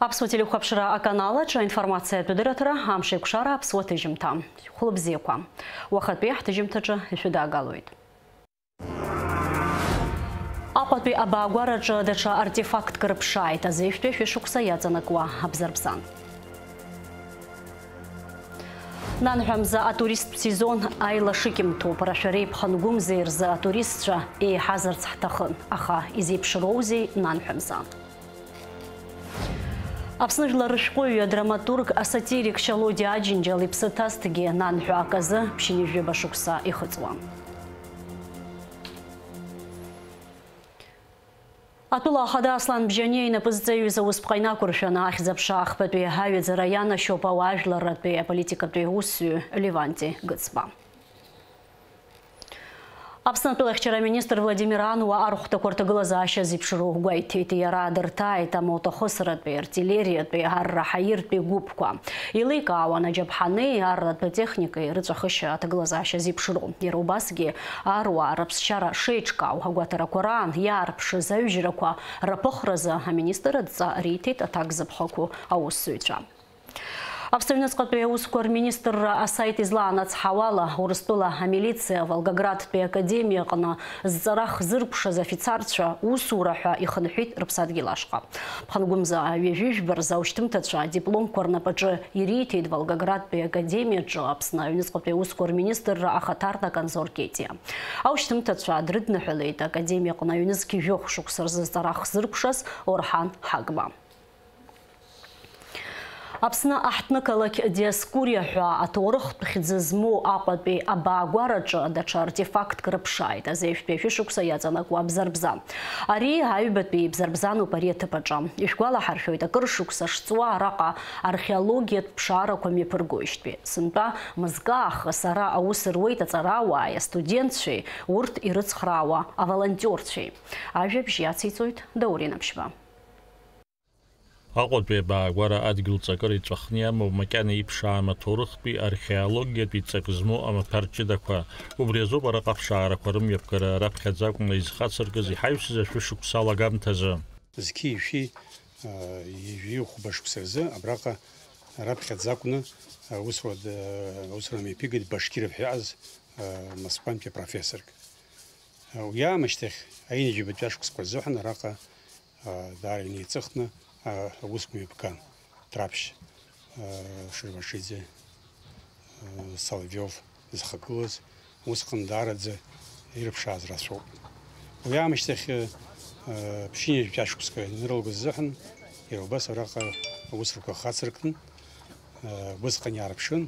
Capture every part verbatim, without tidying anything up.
Аԥсуа телехәаԥшра аканал аҿы аинформациатә дырраҭара, амш еиқәшара, аԥсуа ҭыжьымҭа. Хәлыбзиақәа. Уахатәи ҳҭыжьымҭаҿы ишәыдаагалоит. Аҟәатәи абаагәараҿы даҽа артефактк рыԥшааит, азеижәтәи шәышықәса иаҵанакуа абзарбзан. Нанҳәа мза атуристтә сезон аилашыкьымҭоуп, рашәареи ԥхынгәымзеи рзы атуристцәа еиҳазарц ҳҭахын, аха изеиԥшроузеи Нанҳәа мза? Аԥсны жәлар рышәҟәыҩҩы, адраматург, асатирик Шьалодиа Аџьынџьал иԥсы ҭазҭгьы Нанҳәа аказы ԥшьынҩажәаба шықәса ихыҵуан. Атәыла ахада Аслан Бжьаниа инапы зҵаҩыз аусԥҟа инақәыршәаны, ахьӡ-аԥша ахԥатәи аҩаӡара ианашьоуп ауаажәларратәи аполитикатәи усзуҩы Леванти Гыцба. Аԥсны атәылахьчара аминистр Владимир Ануа архәҭақәа рҭагылазаашьа зеиԥшроу гәеиҭеит. Иара дырҭааит амоҭахысратәи, артиллериатәи, арраҳаиртәи гәыԥқәа. Еиликаауан аџьаԥҳани арратә техникеи рыҵәахышьа аҭагылазаашьа зеиԥшроу. Иара убасгьы аруаа рыԥсшьара шеиҿкаау агәаҭарақәа раан иаарԥшыз аҩыжәрақәа рыԥыхразы аминистр адҵа риҭеит аҭак зыԥхықәу аусзуҩцәа. Аԥсны аҩныҵҟатәи аусқәа рминистрра асаит излаанацҳауала, Урыстәыла амилициа Волгоградтәи академиаҟны зҵара хзыркәшаз афицарцәа усура ҳәа ихынҳәит рыԥсадгьыл ашҟа. Ԥхынгәымза ҩажәи жәба рзы аушьҭымҭацәа адипломқәа рнапаҿы ириҭеит Волгоградтәи академиаҿы Аԥсны аҩныҵҟатәи аусқәа рминистрра ахаҭарнак Анзор Кетиа. Аушьҭымҭацәа дрыдныҳәалеит академиаҟны аҩнызқь жәохә шықәса рзы зҵара хзыркәшаз Орҳан Ҳагба. Аԥсны аҳҭнықалақь Диоскуриа ҳәа аҭоурыхтә хьӡы змоу Аҟәатәи абаагәараҿы даҽа артефактк рыԥшааит, азеижәтәи ашәышықәса иаҵанакуа абзарбзан. Ари аҩбатәи ибзарбзануп ари аҭыԥ аҿы. Ишәгәалаҳаршәоит, акыр шықәса шҵуа араҟа археологиатә ԥшаарақәа мҩаԥыргоижьҭеи. Сынтәа мызкы аахыс ара аус руеит аҵарауааи астудентцәеи, урҭ ирыцхраауа аволонтиорцәеи. Ажәабжь иациҵоит Даур Инаԥшьба. Аҟәатәи абаагәара адгьыл ҵакыра иҵәахны иамоу, макьана иԥшаам аҭоурыхтәи археологиатәи ҵак змоу амаҭәар ҷыдақәа. Убри азоуп араҟа аԥшаарақәа рымҩаԥгара раԥхьаӡа акәны изхацыркыз иҳаҩсыз ашәышықәса алагамҭазы. Зқьи жәшәи, а, ҩажәи хәба шықәса рзы абраҟа раԥхьаӡа акәны аусура д-, аусура мҩаԥигеит Башкиров ҳәа иҟаз, а, Москвантәи апрофессорк. Уи аамышьҭахь, аҩынҩажәибатәи ашықәсқәа рзыҳәан араҟа, а, даара инеиҵыхны, а, аусқәа мҩаԥган, Ҭраԥшь, а, Шервашиӡе, а, Соловиов зхагылаз, усҟан даараӡа ирыԥшааз рацәоуп. Уи аамышьҭахь, а, ԥшьынҩажәибатәи ашықәсқәа ианрылгоз азыҳәан, иара убас араҟа аусурақәа хацыркын, а, усҟан иаарԥшын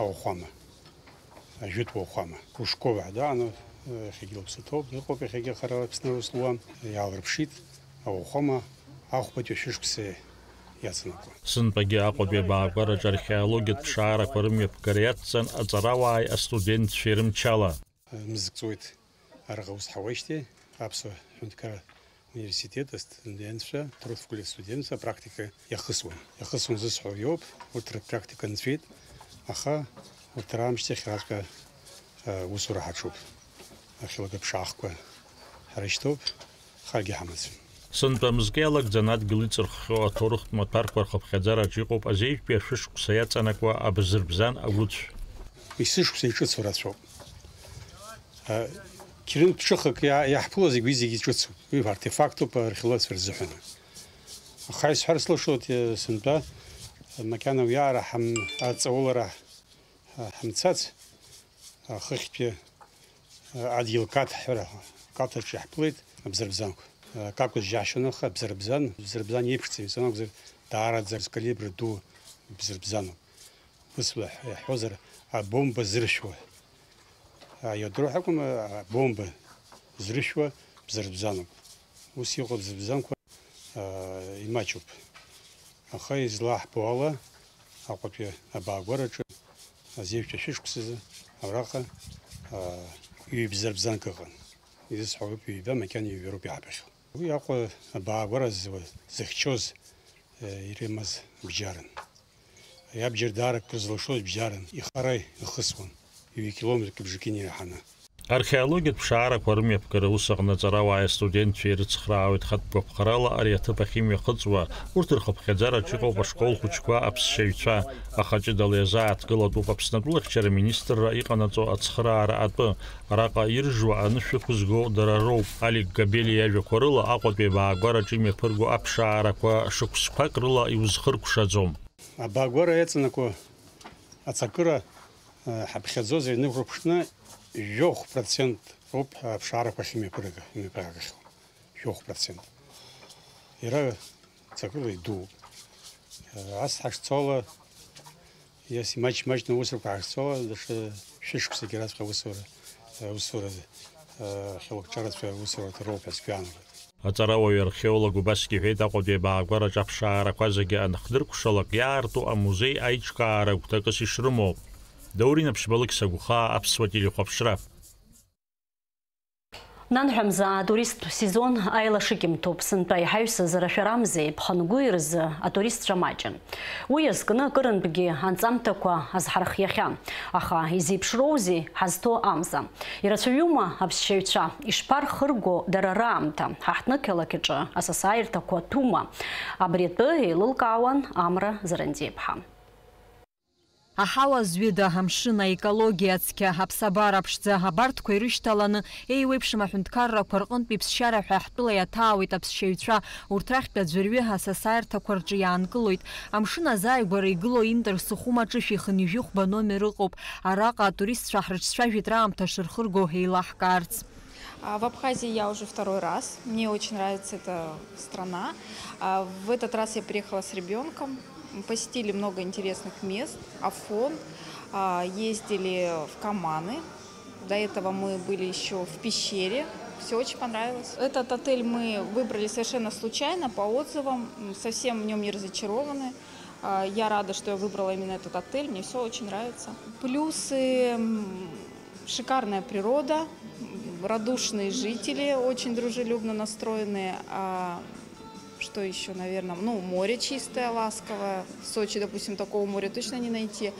ауахәама. Ажәытә уахәама. Кружкова ҳәа даҟан, иахьагьы лыԥсы ҭоуп, иҟоуп иахьагьы хара Аԥсны аус луам, иаалырԥшит ауахәама ахәбатәи ашәышықәса иаҵанакуа. Сынтәагьы Аҟәатәи абаагәараҿы археологиатә ԥшаарақәа рымҩаԥгара иацҵан аҵарауааи астудентцәеи рымчала. Мызк ҵуеит араҟа аус ҳауеижьҭеи, аԥсуа ҳәынҭқарра университет астудентцәа, ҭоурыхтә факультет астудентцәа апрактика иахысуан. Иахысуан зысҳәо иоуп, урҭ рпрактика нҵәеит, аха урҭ раамышьҭахь раҵәҟьа, а, усура ҳаҿуп. Археологиатә ԥшаахқәа ҳрышьҭоуп, харгьы ҳамаӡам. Сынтәа мызкы иалагӡан адгьыл иҵырххьоу аҭоурыхтә маҭәарқәа рхыԥхьаӡараҿы иҟоуп азеижәтәи ашәышықәса иаҵанакуа абзырбзан агәыцә. Есышықәса иҿыцу рацәоуп. А, қьырындтә ҿыхак иа-, иаҳԥыло зегь уи зегьы ҿыцуп. Уи артефактуп археологцәа рзыҳәан. Аха исҳәар сылшоит, е, сынтәа, макьана уиаара ҳам-, аҵаулара ҳа-, ҳамцац, а, хыхьтәи, а, адгьыл Каҭ ҳәа, Каҭ аҿы иаҳԥылеит абзырбзанқәа. А, акакәыз џьашьон, аха абзырбзан, абзырбзан иеиԥшӡам, исанакәзар, даараӡа ркалибр ду бзырбзануп. Ус ла-, иаҳҳәозар, абомба зыршәуа. Аиодро ҳәа акәым, абомба зрышәуа бзырбзануп. Ус иҟоу бзырбзанқәа, а, имаҷуп. Аха излаҳбо ала, Аҟәатәи абаагәараҿы азеижәтәи ашәышықәсазы абраҟа, а, ҩ-бзырбзанк ыҟан. Изысҳәо ауп, ҩба макьана ҩба роуп иаҳбахьоу. Уи Аҟәа абаагәара зы-, зыхьчоз, а, ирымаз бџьарын. Иабџьар даара акыр зылшоз бџьарын, ихара ихысуан, ҩ-километрк бжаки инеирҳаны. Археологиатә ԥшаарақәа рымҩаԥгара ус аҟны аҵарауааи астудентцәеи ирыцхраауеит хатә гәаԥхарала ари аҭыԥ ахьымҩахыҵуа. Урҭ рхыԥхьаӡараҿ иҟоуп ашколхәыҷқәа аԥсшьаҩцәа. Аха ҷыдала иазааҭгылатәуп Аԥсны атәылахьчара министрра иҟанаҵо ацхыраара атәы. Араҟа иржуа анышә ықәызго дара роуп. Алик Габели иажәақәа рыла, Аҟәатәи абаагәараҿы имҩаԥырго аԥшаарақәа шықәсқәак рыла иузхыркәшаӡом. Абаагәара иаҵанакуа аҵакыра, э, ҳаԥхьаӡоз инықәырԥшны, жәохә процент роуп аԥшаарақәа ахьымҩаԥырага, имҩаԥаагахьоу. Жәохә процент. Иара ҵакыла идууп. Э, ас ҳашцола, иас имаҷ-маҷны аусурақәа ҳашцола, даҽа шәышықәсагьы раҵәҟьа аусура, э, аусура, э, хьалакҿарацәа аусурақәа роуп ҳәа сгәы иаанагоит. Аҵарауаҩ археолог убасгьы иҳәеит, Аҟәатәи абаагәараҿы аԥшаарақәа зегьы анахдыркәшалак, иаарту амузеи аиҿкаара гәҭакыс ишрымоу. Даур Инаԥшьба, Алықьса Гәхаа, Аԥсуа телехәаԥшра. Нанҳәамза атуристтә сезон аилашыкьымҭоуп. Сынтәа иҳаҩсыз рашәарамзеи, Ԥхынгәи рзы атуристцәа маҷын. Уи иазкны акырынтәгьы анҵамҭақәа азҳархиахьан. Аха изеиԥшроузеи ҳазҭо амза? Ирацәаҩума аԥсшьаҩцәа? Ишԥархырго дара раамҭа? Ҳа ҳнықалақь аҿы асасааирҭақәа ҭәума? Абри атәы еилылкаауан Амра Зарандиаԥҳа. Аҳауа зҩыда, амшын, аекологиа цқьа, аԥсабара ԥшӡа, абарҭқәа ирышьҭаланы, еиуеиԥшым аҳәынҭқаррақәа рҟынтә иԥсшьара ҳәа ҳтәыла иаҭаауеит аԥсшьаҩцәа. Урҭ рахьтә аӡәырҩы асасааирҭақәа рҿы иаанкылоит. Амшын азааигәара игылоу Индыр Сухум аҿышә ихынҩажәи хәба номер ыҟоуп. Араҟа атуристцәа ҳрыҿцәажәеит раамҭа шырхырго еилаҳкаарц. А, в Абхазии я уже второй раз. Мне очень нравится эта страна. А, в этот раз я приехала с ребёнком. Мы посетили много интересных мест. Афон, а, ездили в Каманы. До этого мы были ещё в пещере. Всё очень понравилось. Этот отель мы выбрали совершенно случайно, по отзывам. М, совсем в нём не разочарованы. А, я рада, что я выбрала именно этот отель. Мне всё очень нравится. Плюсы, м, шикарная природа, м, радушные жители, очень дружелюбно настроенные. А, что ещё, наверное? Ну, море чистое, ласковое. В Сочи, допустим, такого моря точно не найти.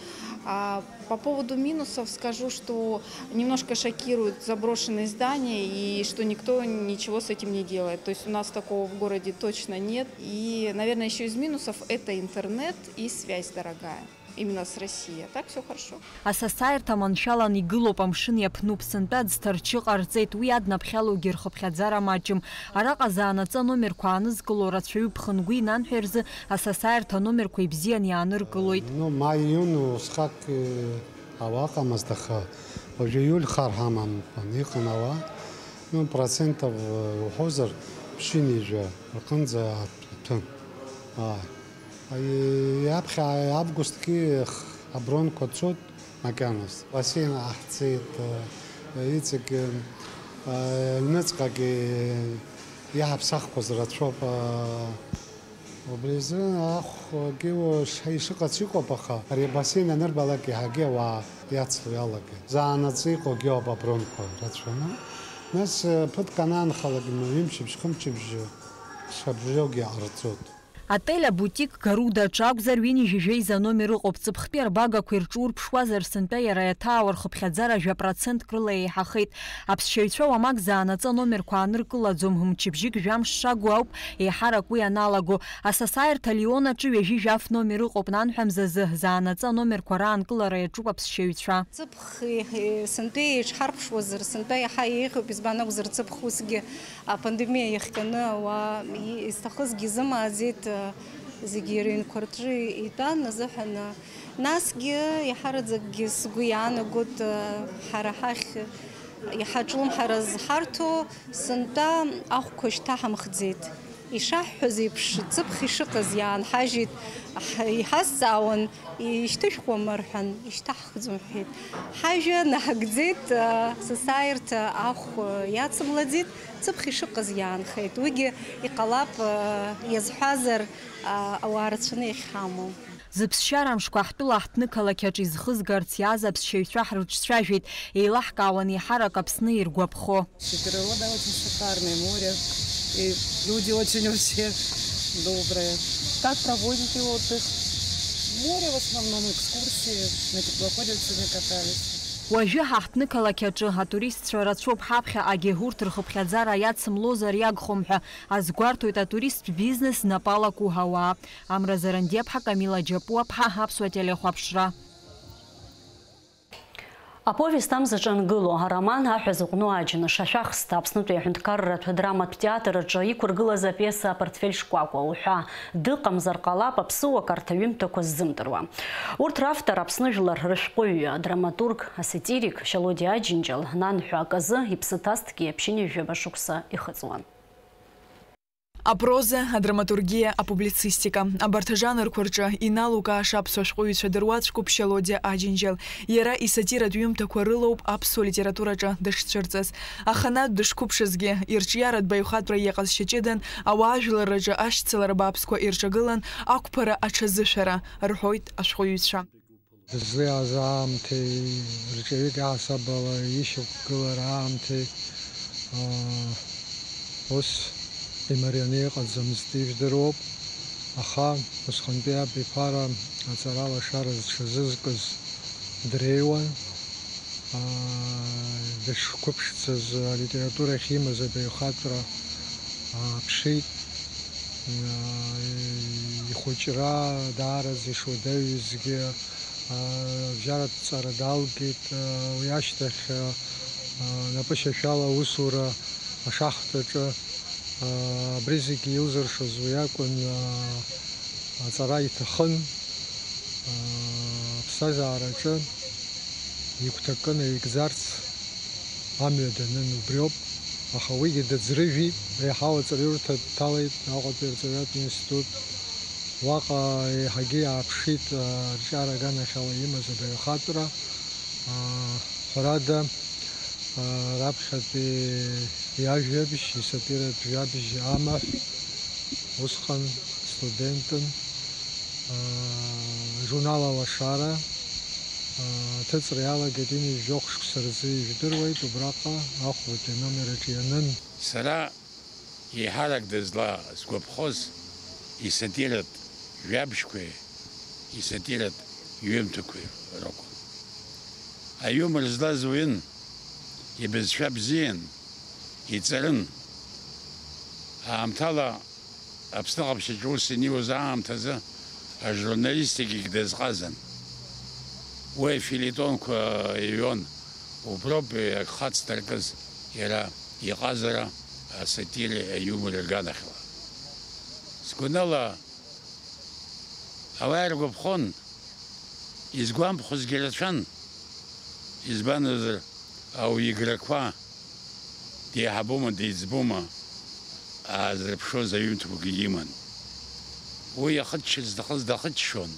А по поводу минусов скажу, что немножко шокируют заброшенные здания и что никто ничего с этим не делает. То есть у нас такого в городе точно нет. И, наверное, ещё из минусов — это интернет и связь дорогая. Именно с Россией. А так всё хорошо. Асасааирҭа маншәалан игылоуп, амшын иаԥнуп, сынтәа ӡҭарчы ҟарҵеит, уи аднаԥхьалоугьы рхыԥхьаӡара маҷым. Араҟа заанаҵы аномерқәа аанызкыло рацәаҩуп, Ԥхынгәи Нанҳәеи рзы асасааирҭа аномерқәа ибзиан иааныркылоит. Ну, маи-иун усҟак, э, ауаа ыҟамызт, аха уажәы иуль хар ҳамамкәан иҟан ауаа. Ну, процентов, э, уҳәозар, ԥшьынҩажәа рҟынӡа аҭәын. Ааи. Аи, аԥхьа августгьы х-, абронқәа цоит макьаназ. Бассейн аҳцеит, э, иҵегь, э, аҩныҵҟагьы иаҳаԥсахқәаз рацәоуп, э, убри азы ахәгьы уа ш-, ишыҟац иҟоуп, аха ари абассейн анырбалак еиҳагьы ауаа иацло иалагеит. Заанаҵы иҟоугьы ауп абронқәа рацәаны. Нас, э, ԥыҭк анаанхалак, ҩымчыбжь, хымчыбжь, шабжьоугьы ҟарҵоит. Отель абутик Гаруда аҿы акәзар, ҩынҩажәи жәеиза аномер ыҟоуп. Ҵыԥхтәи арбагақәа ирҿурԥшуазар, сынтәа иара иаҭаауа рхыԥхьаӡара жәа процентк рыла еиҳахеит. Аԥсшьаҩцәа уамак заанаҵы аномерқәа ааныркылаӡом, мчыбжьык жәамш шагу ауп еиҳарак уи аналаго. Асасааирҭа Лион аҿы ҩажәи жәаф номер ыҟоуп, нанҳәамзазы, заанаҵы аномерқәа раанкылара иаҿуп аԥсшьаҩцәа. Ҵыԥх, е, е, сынтәа еиҿҳарԥшуазар, сынтәа иаҳа еиӷьуп, избан акәзар, ҵыԥх усгьы апандемиа иахҟьаны ауаа и-, изҭахызгьы изымааӡеит, а, зегьы рыҩнқәа рҿы итәан азыҳәан, а, насгьы иаҳараӡакгьы сгәы иаанагоит, а, ҳара ҳахь иаҳа ҿлымҳара зҳарҭо, сынтәа ахәқәа шьҭаҳамхӡеит. Ишаҳҳәаз еиԥш, ҵыԥх ишыҟаз иаанҳажьит, ҳ-, иҳазҵаауан, ишьҭышәхуама рҳәан, ишьҭаҳхӡом ҳҳәеит. Ҳажәа наҳагӡеит, а, сасааирҭа ахә, а, иацымлаӡеит, ҵыԥх ишыҟаз иаанхеит. Уигьы иҟалап, а, иазҳәазар, а, ауаа рацәаны иахьҳамоу. Зыԥсшьара мшқәа ҳтәыла ҳҭнықалақь аҿы изхызгарц иааз аԥсшьаҩцәа ҳрыҿцәажәеит, еилаҳкаауан еиҳарак Аԥсны иргәаԥхо. И природа очень шикарная, море, и люди очень вообще добрые. Как проводите отдых? Море в основном, экскурсии, на теплоходе сегодня катались. Уажәы ҳа ҳҭнықалақь аҿы атуристцәа рацәоуп, ҳаԥхьаҟагьы урҭ рхыԥхьаӡара иацымлозар иагхом ҳәа азгәарҭоит атуристтә бизнес знапы алаку ауаа. Амра Зарандиаԥҳа, Камила Џьапуаԥҳа, Аԥсуа телехәаԥшра. Аповест амзаҿа ангыло ароман Аҳәа зыҟәну аџьныш ашәахсҭа Аԥснытәи аҳәынҭқарратә драматә театр аҿы иқәыргылаз апиеса Апартфель шкәакәа уҳәа дыҟамзар ҟалап аԥсыуак арҭ аҩымҭақәа ззымдыруа. Урҭ равтор Аԥсны жәлар рышәҟәыҩҩы, адраматург, асатирик Шьалодиа Аџьынџьал нанҳәа аказы иԥсы ҭазҭгьы ԥшьынҩажәаба шықәса ихыҵуан. Апроза, адраматургиа, апублицистика, абарҭ ажанрқәа рҿы иналукааша аԥсуа шәҟәыҩҩцәа дыруаӡәкуп Шьалодиа Аџьынџьал. Иара исатиратә ҩымҭақәа рылоуп аԥсуа литератураҿы дышцәырҵыз. Аханатә дышқәыԥшызгьы, ирҿиаратә баҩхатәра иҟазшьа ҷыдан, ауаажәларраҿы ашьцылара бааԥсқәа ирҿагылан, ақәԥара аҽазышәара, рҳәоит ашәҟәыҩҩцәа. Дызлеиааз аамҭеи рҿиаҩык иаҳасаб ала ишьақәгылара аамҭеи, аа, ус имарианы иҟаӡамызт, ижәдыруоуп, аха усҟантәи абиԥара аҵара лашара зҽазызкыз дреиуан, аа, дышқәыԥшӡаз алитература ахьимаз абаҩхатәра ааԥшит, аа, ихәыҷра даараӡа ишуадаҩызгьы, аа, абжьаратә ҵара далгеит, аа, уи ашьҭахь, аа, напышьашәала аусура ашахтаҿы, аа, абри зегьы илзыршоз уи акәын, аа, аҵара иҭахын, аа, аԥсҭазаараҿы игәҭакы наигӡарц амҩа данын убриоуп, аха уигьы дыӡрыжәит, еиҳау аҵараиурҭа дҭалеит Аҟәатәи арҵаҩратә институт. Уаҟа еиҳагьы иааԥшит, аа, арҿиара аганахьала имаз абаҩхатәра, аа, ҳәарада, аа, раԥхьатәи иажәабжь, исатиратә жәабжь амаҳә, усҟан студентын, аа, журнал Алашара, аа, аҭыҵра иалагеит, ҩынҩажәи жәохә шықәса рзы ижәдыруеит, убраҟа ахәбатәи аномер аҿы ианын. Сара еиҳарак дызласгәаԥхоз исатиратә жәабжьқәеи исатиратә ҩымҭақәеи ракәын. Аиумор злаз уаҩын, ибызшәа бзиан, иҵарын. Аамҭала Аԥсны ҟаԥшьаҿы ус ианиуаз аамҭазы ажурналистикагь дазҟазан. Уи афелетонқәа иҩуан, уброуп иагьхацдыркыз иара иҟазара асатиреи аиумори рганахьала. Сгәанала, ауаа иргәаԥхон, изгәамԥхозгьы рацәан, избанзар, ауаҩы играқәа деиҳабума, деиҵбума аазырԥшуаз аҩымҭақәагьы иман. Уи иахыччарц зҭахыз дахыччон,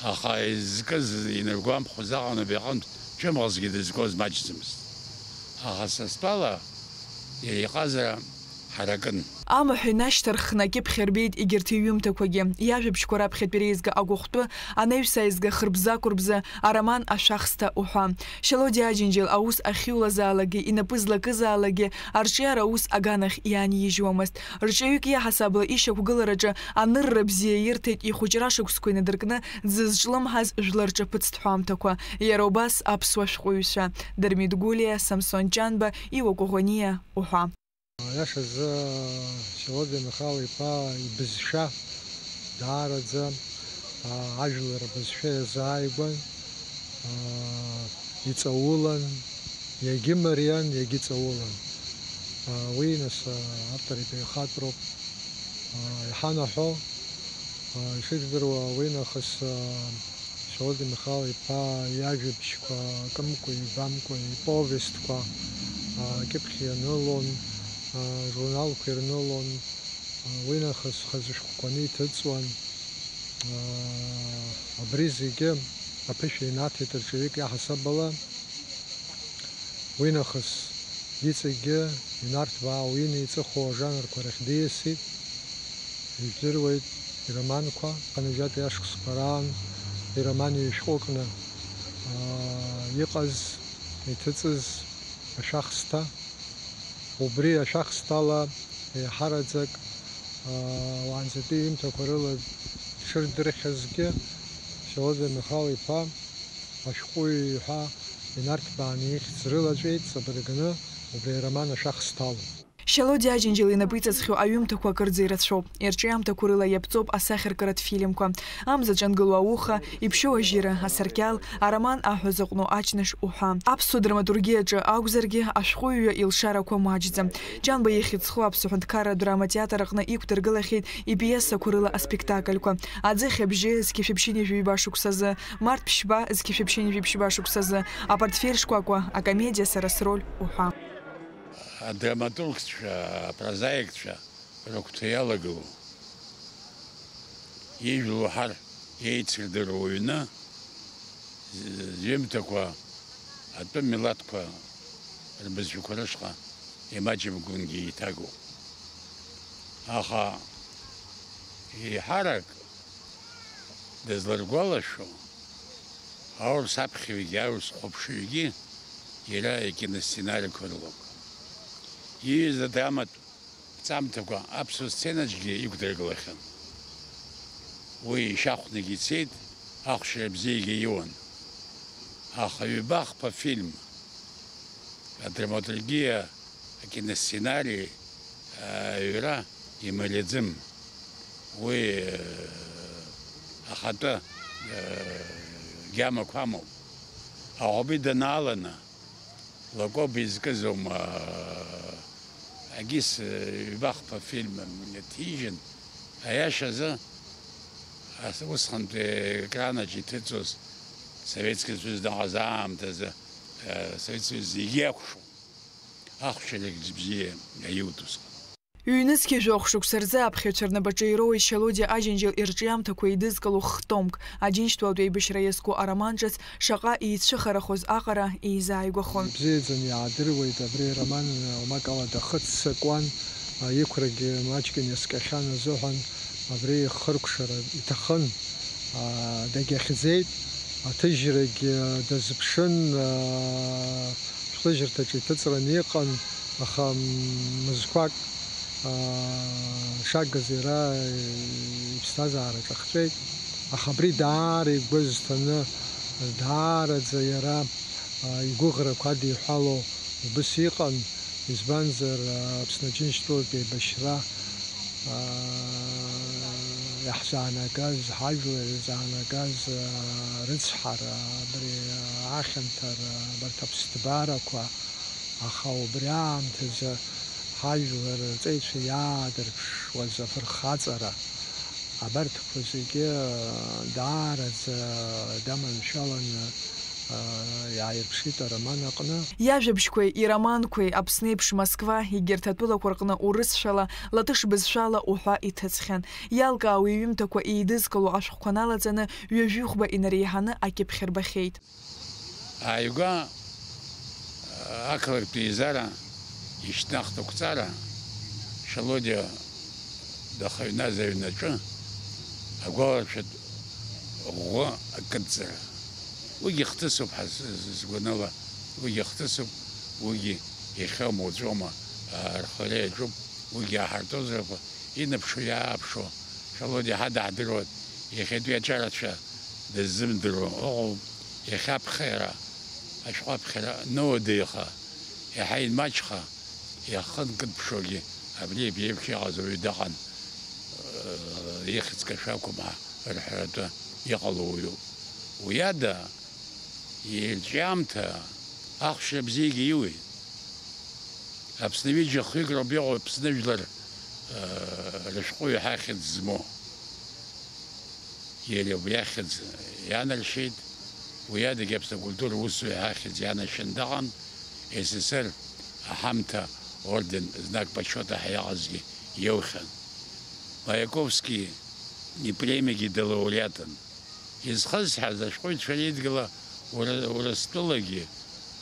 аха изкыз инаргәамԥхоз аҟаноуп иҟынтә ҿымӷазгьы дызгоз маҷӡамызт. Аха са стәала, иара иҟазара ҳаракын. Амаҳә инашьҭарххны акьыԥхь рбеит егьырҭ иҩымҭақәагьы, иажәабжьқәа раԥхьатәи реизга Агәахәтәы, анаҩс аизга Хырбза-кәырбза, ароман Ашәахсҭа уҳәа. Шьалодиа Аџьынџьал аус ахьиулазаалакгьы, инапы злакызаалакгьы арҿиара аус аганахь иаанижьуамызт. Рҿиаҩык иаҳасабала ишьақәгылараҿы анырра бзиа ирҭеит ихәыҷра шықәсқәа инадыркны дзызҿлымҳаз жәлар рҿаԥыцтә ҳәамҭақәа, иара убас аԥсуа шәҟәыҩҩцәа Дырмит Гәлиа, Самсон Ҷанба, Иуа Коӷониа уҳәа. Аиашазы, Шьалодиа Михал-иԥа ибызшәа даараӡа, аа, ажәлар рбызшәа иазааигәан, аа, иҵаулан, иагьымариан, иагьыҵаулан. Аа, уи, нас, аа, автор ибаҩхатәроуп, аа, иҳанаҳәо. Аа, ишыжәдыруа, уинахыс, аа, Шьалодиа Михал-иԥа иажәабжьқәа акымкәа-ҩбамкәа иповестқәа, аа, акьыԥхь ианылон, аа, журналқәа ирнылон, аа, уинахыс хазы шәҟәқәаны иҭыҵуан. Аа, абри зегьы аԥышәа инаҭеит рҿиаҩык иаҳасабала. Уинахыс иҵегьгьы инарҭбаау, инеиҵыху ажанрқәа рахь диасит. Ижәдыруеит ироманқәа, хынҩажәатәи ашықәсқәа раан ироман ҩышәҟәыкны, аа, иҟаз, иҭыҵыз Ашәахсҭа. Убри ашәахсҭала еиҳараӡак, аа, уаанӡатәи иҩымҭақәа рыла дшырдырхьазгьы, Шьалодиа Михал-иԥа ашәҟәыҩҩы ҳәа Инарҭбааны ихьӡ рылаҵәеит, ҵабыргны убри ароман ашәах сҭалон. Шьалодиа Аџьынџьал инапы иҵазхьоу аҩымҭақәа акырӡа ирацәоуп. Ирҿиамҭақәа рыла иаԥҵоуп асахьаркыратә фильмқәа. Амза ҿангылоу ауха, иԥшьоу ажьира, асаркьал, ароман аҳәа зыҟәну аҷныш уҳәа. Аԥсуа драматургиаҿы акәзаргьы, ашәҟәыҩҩы илшарақәа маҷӡам. Џьанба ихьӡ зху Аԥсуа ҳәынҭқарра адрама театр аҟны иқәдыргылахьеит ипиесақәа рыла аспектакльқәа. Аӡыхь абжьы, зқьи шәаԥшьынҩажәи ҩба шықәсазы, март ԥшьба, зқьи шәаԥшьынҩажәи ԥшьба шықәсазы, апортфель шкәакәа, акомедиа Сара сроль уҳәа. Адраматургцәа, апрозаикцәа рыгәҭа иалагылоу, ижәлоу ҳар еицырдыруа уҩны, з-, зҩымҭақәа атәым милаҭқәа рбызшәақәа рышҟа имаҷымкәангьы еиҭагоуп. Аха еиҳарак дызларгәалашәо, аурыс аԥхьаҩгьы, аурыс хәаԥшыҩгьы иара икиносценариқәа рылоуп. Иҩыз адраматә ԥҵамҭақәа аԥсуа сценаҿгьы иқәдыргылахьан. Уи ишьахәнагьы ицеит, ахәшьара бзиагьы иуан. Аха ҩба-хԥа фильм, адраматургиа, акиносценари аҩра имариаӡам. Уи, э, ахатәы, э, гьамақәа амоуп. Аҟәабида нааланы, Лакоба изкыз аума, Агис, э, ҩба-хԥа фильм ҭижьын. Аиашазы, ас-, усҟантәи аекранаҿ иҭыҵуаз Советски Союз дыҟаз аамҭазы, э, Советски Союз зегьы иакәшон. Ахәшьарагь бзиа иаиуит усҟан. Ҩнызқьи жәохә шықәса рзы аԥхьаҩцәа рнапаҿы ироуеит Шьалодиа Аџьынџьал ирҿиамҭақәа еидызкыло х-томк, Аџьынџьтәылатә еибашьра иазку ароманҿыц шаҟа еицәыхарахоз аҟара еизааигәахон. Ибзиаӡаны иаадыруеит, абри ароман, омак ала дахыццакуан, иқәрагьы маҷк инаскьахьан азыҳәан, абри ихыркәшара иҭахын. Дагьахьӡеит, аҭыжьрагьы дазыԥшын, шәҟәыжьырҭаҿы иҭыҵраны иҟан, аха мызқәак шагыз иара иԥсҭазаара ҿахҵәеит. Аха абри даара игәы зҭаны, даараӡа иара игәыӷрақәа адиҳәало убыс иҟан, избанзар, Аԥсны Аџьынџьтәылатә еибашьра иаҳзаанагаз, ҳажәлар ирзаанагаз рыцҳара, абри ахьанҭара, абарҭ аԥсҭбарақәа, аха убри аамҭазы ҳажәлар рҵеицәа иаадырԥшуаз афырхаҵара, абарҭқәа зегьы даараӡа даманшәаланы иааирԥшит ароман аҟны. Иажәабжьқәеи ироманқәеи Аԥсны еиԥш Москва, егьырҭ атәылақәа рҟны урысшәала, латыш бызшәала уҳәа иҭыҵхьан. Иалкаау иҩымҭақәа еидызкыло ашәҟәқәа налаҵаны ҩажәихәба инареиҳаны акьыԥхь рбахьеит. Ааигәа ақалақьтә еизара ишьҭнахт ақәҵара, Шалодиа дахаҩназ аҩнаҿы агәаларшәатә ӷәӷәа акыдҵара. Уигьы хҭысуп ҳа-, сгәанала, уигьы хҭысуп, уигьы иахьоума уаҵәоума, аа, архиара иаҿуп, уигьы ааҳартозар акәу, инаԥшуа иааԥшуа, Шалодиа ҳа даҳдыруан, иахьатәи аҿарацәа дыззымдыруа ыҟоуп, иахьа аԥхьара, ашәҟәы аԥхьара нуадаҩха, иаҳа инмаҷха, иахы нкыдԥшуагьы абри иеиԥш иҟаз уаҩы дыҟан, ихьӡ кашәақәам ҳәа рҳәаратәы иҟало уаҩуп. Уи ада, ирҿиамҭа ахәшьра бзиагьы иуеит. Аԥсны ҩыџьа хҩык роуп иҟоу Аԥсны жәлар, э, рышәҟәыҩҩы ҳәа ахьӡ змоу. Иара убри ахьӡ ианаршьеит, уи адагьы Аԥсны акультура усзуҩы ҳәа ахьӡ ианаршьаны дыҟан, С С С Р аҳамҭа орден Знак почёта ҳәа иаҟазгьы иоухьан. Маяковски ипремиагьы далауреатын. Изхысҳәааз ашәҟәыҩҩцәа реидгыла Ура-, Урыстәылагьы,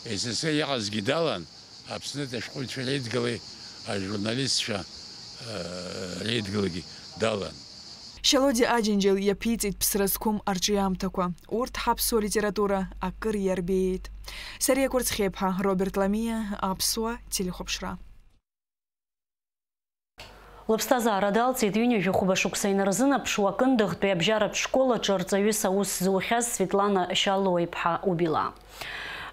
С С С Р иаҟазгьы далан, Аԥснытә ашәҟәыҩҩцәа реидгылеи ажурналистцәа, э, реидгылагьы далан. Шьалодиа Аџьынџьал иаԥиҵеит ԥсра зқәым арҿиамҭақәа. Урҭ ҳаԥсуа литература акыр иарбеит. Сариа Кәарцхьеиԥҳа, Роберт Ламиа, Аԥсуа телехәаԥшра. Лыԥсҭазаара далҵит ҩынҩажәи хәба шықәса инарзынаԥшуа Кындыӷтәи абжьаратә школ аҿы рҵаҩыс аус зухьаз Светлана Шьалуа-иԥҳа Убила.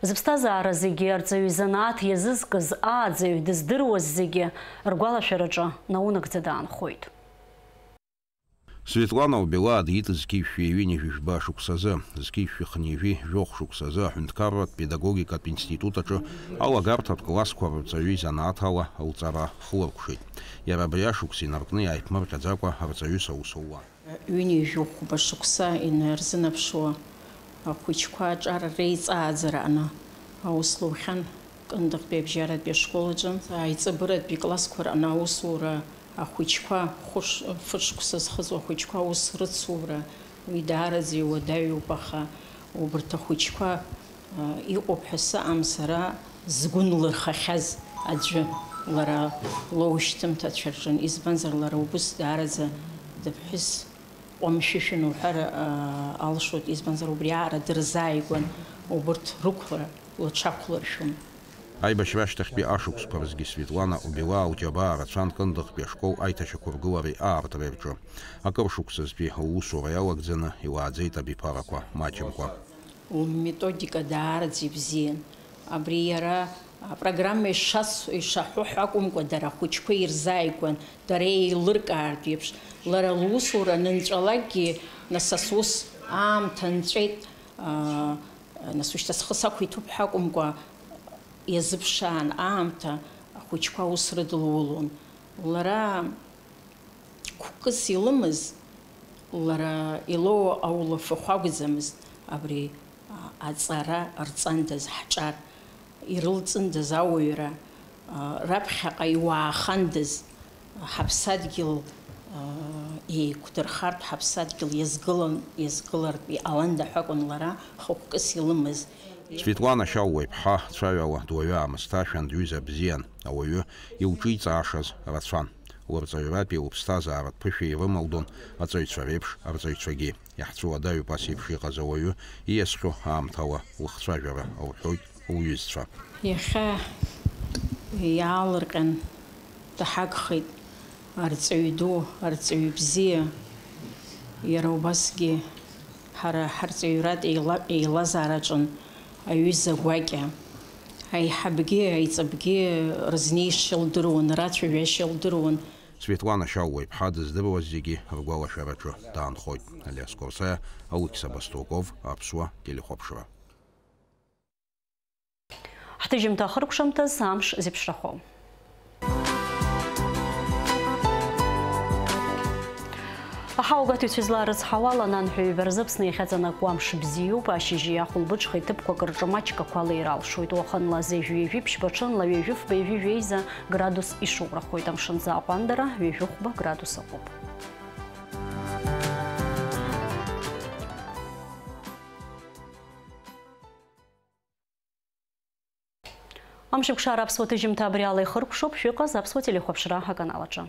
Зыԥсҭазаара зегьы арҵаҩы изанааҭ иазызкыз ааӡаҩ дыздыруаз зегьы ргәалашәараҿы наунагӡа даанхоит. Светлана Убела диит зқьи жәшәи ҩынҩажәи жәба шықәсазы, зқьи жәшәи хынҩажәи жәохә шықәсазы аҳәынҭқарратә педагогикатә институт аҿы алагарҭатә классқәа рырҵаҩы изанааҭ ала лҵара хыларкәшеит. Иара абри ашықәс инаркны иааиԥмырҟьаӡакәа арҵаҩыс аус луан. Ҩынҩажәи хәба шықәса инарзынаԥшуа ахәыҷқәа аҿар реиҵааӡара аҟны аус лухьан Кындыӷтәи абжьаратәи ашкол аҿы. Аиҵбыратәи классқәа рҟны аусура ахәыҷқәа, хәыш-, фышықәса зхыҵуа ахәыҷқәа аус рыцура, уи даараӡа иуадаҩуп, аха убарҭ ахәыҷқәа иҟоуп ҳәа сыҟам сара згәы нлырхахьаз аӡәы, лара лоушьҭымҭацәа рҿын, избанзар, лара убыс даараӡа дыԥҳәыс ҟәымшәышәын уҳәар, а, алшоит, избанзар, убри аара дырзааигәан убырҭ рықәра лҽақәлыршәон. Аибашьра ашьҭахьтәи ашықәсқәа рзгьы Светлана Убела лџьабаа рацәан Кындыӷтәи ашкол аиҭашьақәыргылареи аартреи рҿы. Акыр шықәсазтәи лусура иалагӡаны илааӡеит абиԥарақәа маҷымкәа. Лметодика даараӡа ибзиан. Абри иара апрограмма ишас-, ишаҳәо ҳәа акәымкәа, дара ахәыҷқәа ирзааигәан, дара еилыркаартә еиԥш, лара лусура анынҵәалакгьы, нас ас ус аамҭа нҵәеит, аа, нас ушьҭа схы сақәиҭуп ҳәа акәымкәа, иазыԥшаан аамҭа ахәыҷқәа аус рыдылулон. Лара Қәкыс илымаз, лара илоуа аулафахә акәӡамызт, абри, а, аҵара рҵандаз ҳҿар, ирылҵындаз ауаҩра, а, раԥхьаҟа иуаахандаз, ҳаԥсадгьыл, а, еиқәдырхартә ҳаԥсадгьыл иазгылан, иазгылартә иҟаланда ҳәа акәын лара хықәкыс илымаз. Светлана Шьаууа-иԥҳа цәаҩала дуаҩы аамысҭашәан, дҩыза бзиан, ауаҩы илҿиҵаашаз рацәан. Лырҵаҩратәи лыԥсҭазааратә ԥышәа ирымалдон аҵаҩцәа реиԥш арҵаҩцәагьы. Иаҳцәуадаҩуп ас еиԥш иҟаз ауаҩы ииасхьоу аамҭала лыхцәажәара, лҳәоит лҩызцәа. Иахьа иаалырҟьан даҳагхеит арҵаҩ ду, арҵаҩ бзиа, иара убасгьы ҳара ҳарҵаҩратә еила-, еилазаараҿын аҩыза гәакьа. Аиҳабгьы, аиҵыбгьы рызнеишьа лдыруан, рацәажәашьа лдыруан. Светлана Шьаууа-иԥҳа дыздыруаз зегьы ргәалашәараҿы даанхоит. Алиас Корсаиа, Алықьса Баструков, Аԥсуа телехәаԥшра. Ҳҭыжьымҭа ахыркәшамҭаз амш зеиԥшрахо. Аҳауагатәицәа излаарыцҳауала, ананҳәа ҩба рзы Аԥсны иахьаҵанакуа амш бзиоуп, ашьыжьи ахәылбыҽхеи ҭыԥқәак рҿы маҷк ақәа леира алшоит, уахынла зежә ҩажәи ԥшьба, ҽынла ҩажәи фба, ҩажәи жәеиза градус ишоурахоит, амшынӡы аҟәандара ҩажәи хәба градус ыҟоуп. Амшеикәшара аԥсуа ҭыжьымҭа абри ала ихыркәшоуп, шәыҟаз аԥсуа телехәаԥшра аканал аҿы.